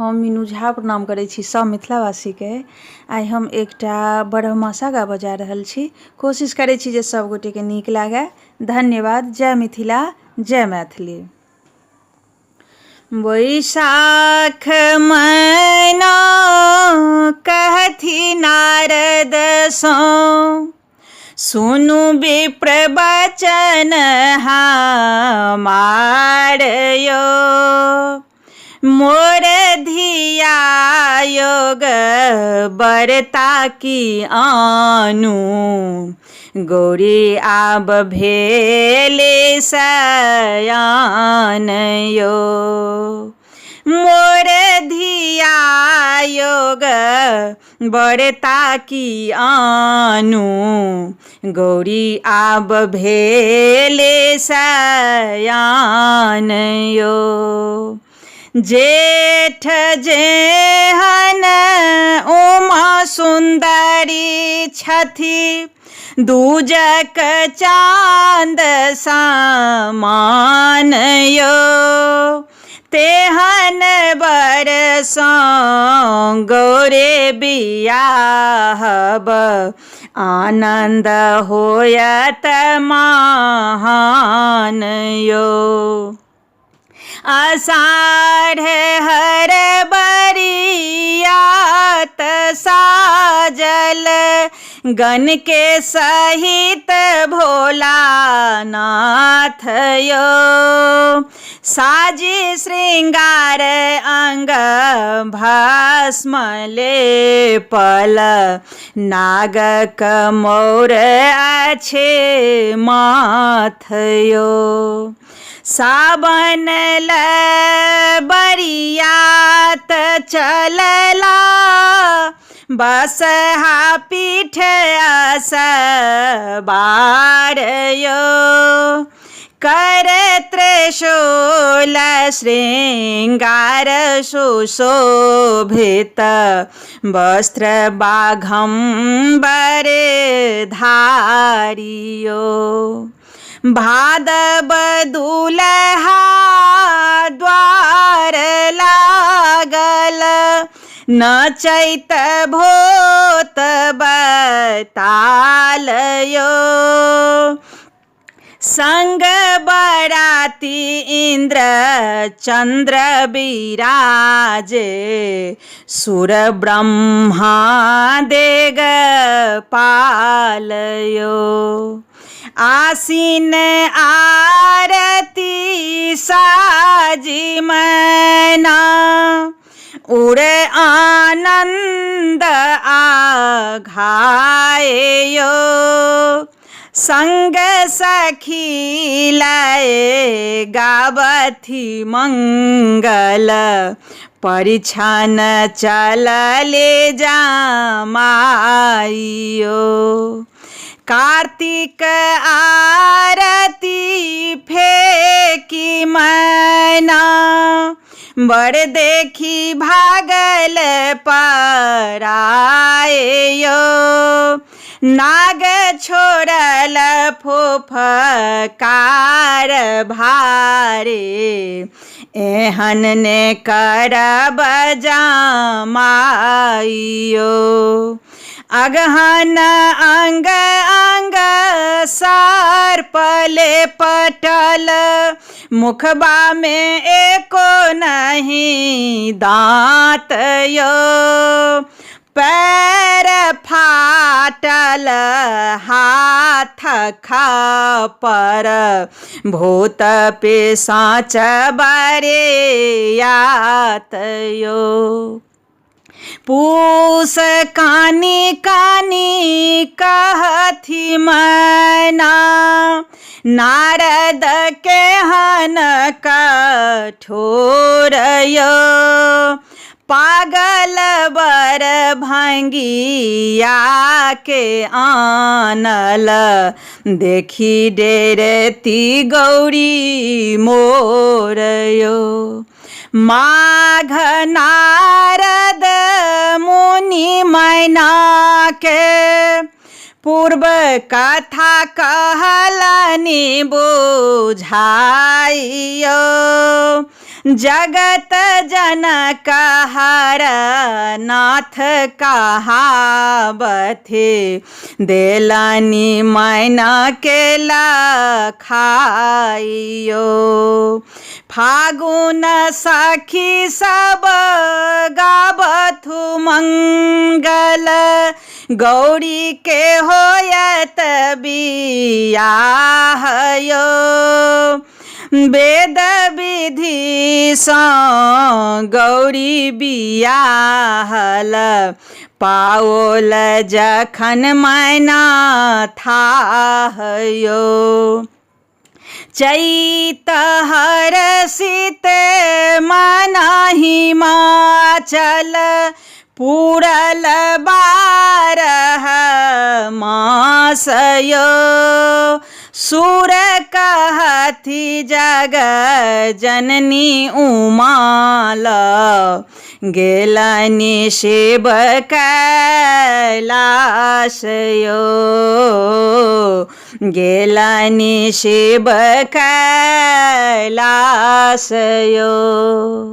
हम मीनू झा प्रणाम करै छी सभ मिथिलावासीके। आइ हम एकटा बरहमासा गाबऽ जा रहल छी। कोशिश करै छी जे सभ गोटेके नीक लागए। धन्यवाद। जय मिथिला, जय मैथिली। वैशाख मैना कहथि नारद सँ, सुनु विप्र बचन हमार यो, मोर धिया योग बरता की आनु, गौरी आब भेले सयान यो, मोर धिया योग बरता की आनु, गौरी आब भेले सयान यो। जेठ जेहन उमा सुन्दरी छथि, दूजक चाँद समान यो, तेहन बर सँ गौरे बियाहब, आनन्द होयत महान यो। आषाढ़ हर बरियात साजल, गण के सहित भोलानाथ यो, साजी श्रृंगार अंग भस्म ले पल, नागक मोर अछि माथ यो। सावन ले बरियात चलला, बसहा पीठ असबार यो, कर त्रिशूल श्रृंगार सुशोभित, वस्त्र बाघम्बर धारियो। भादव दुलहा द्वार लागल, नचैत भूत बताल यो, संग बराती इंद्र चंद्र विराजे, सुर ब्रह्मा देग पालयो। आसीन आरती साजी मैना, उड़ आनंद आघायो, संग सखी लय गावथि मंगल, परिछन चलले जमाइयो। कार्तिक आरती फेकी मैना, बड़ देखी भागल परायो, नाग छोड़ल फुफकार भारे, एहन ने करब जमाइयो। अगहन अंग अंग सर्पले पटल, मुखबा में एको नहीं दांत यो, पैर फाटल हाथ खपर, भूत पिशाच बरियात यो। पूस कानी कानी कहथि मैना, नारद केहन कठोर यो, पागल बर भंगिया के आनल, देखी डेरती गौरी मोर यो। माघ नारद मुनि मैना के पूर्व कथा कहलनि बुझाइयो। जगत जनक हर नाथ कहाबथि, देलनि मैना के लखाइयो। फागुन सखी सब गाबथु मंगल, गौरी के होयत बियाह यो। वेद विधिसँ गौरी बियाहल, पाओल जखन मैना थाह यो। चैत हरषित मन हिमाचल, पूरल 12 मास यो। सुर कहथि जग जननी उमाल, गेलनि शिव कैलाश यो। गेलनि शिव कैलाश यो।